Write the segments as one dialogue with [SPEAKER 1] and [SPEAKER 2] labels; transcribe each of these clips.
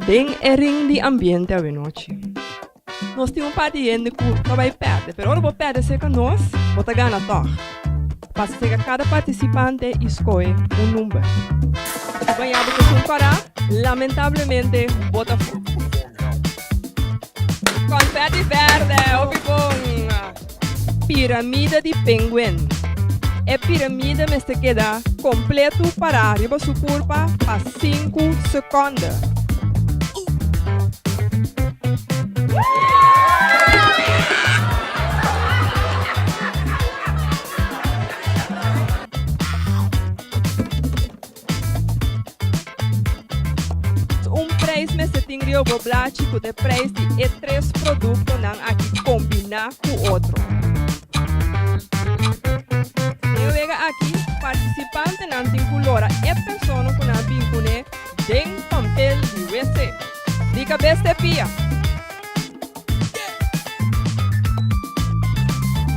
[SPEAKER 1] Den e ring di ambiente awenochi. Nos tin un par di hende ku ta bai pèrdè, pero ora bo pèrdè serka nos, bo ta gana tòg. Pasa serka kada partisipante i skohe un number. Si bo haña bo ku esun kòrá, lamentablemente bo ta fu. Konfèti bèrdè, hopi bon! Piramide di penguen. E piramide mester keda kompletu pará riba su kurpa pa sinku sekònde. Un prijs mester tin riba bo blachi ku ta e prijs di e tres produktonan aki kombiná ku otro. Den e wega aki, partisipantenan tin ku lora e persona ku nan a bin kuné den pampel di wc. Di kabes te pia.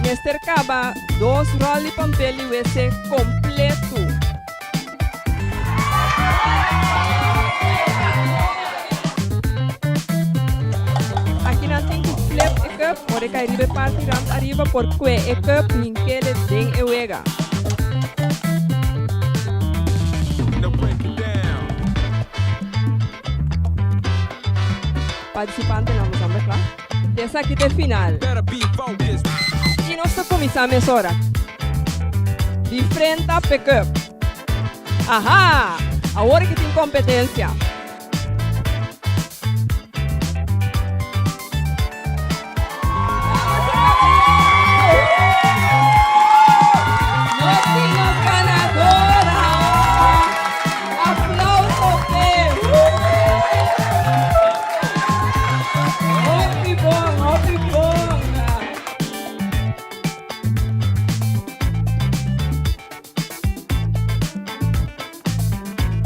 [SPEAKER 1] Mester kaba dos ròl di pampel di wc kompletu. Aki nan tin ku flip e cup ora e kai riba e parti rand ariba por kue e cup hinkele den e wega. Participantenan bo tambe kla? Esaki ta e final. I nos ta kuminsá mesora. Di frenta p'e cup. Aha! Awor ki tin kompetensia.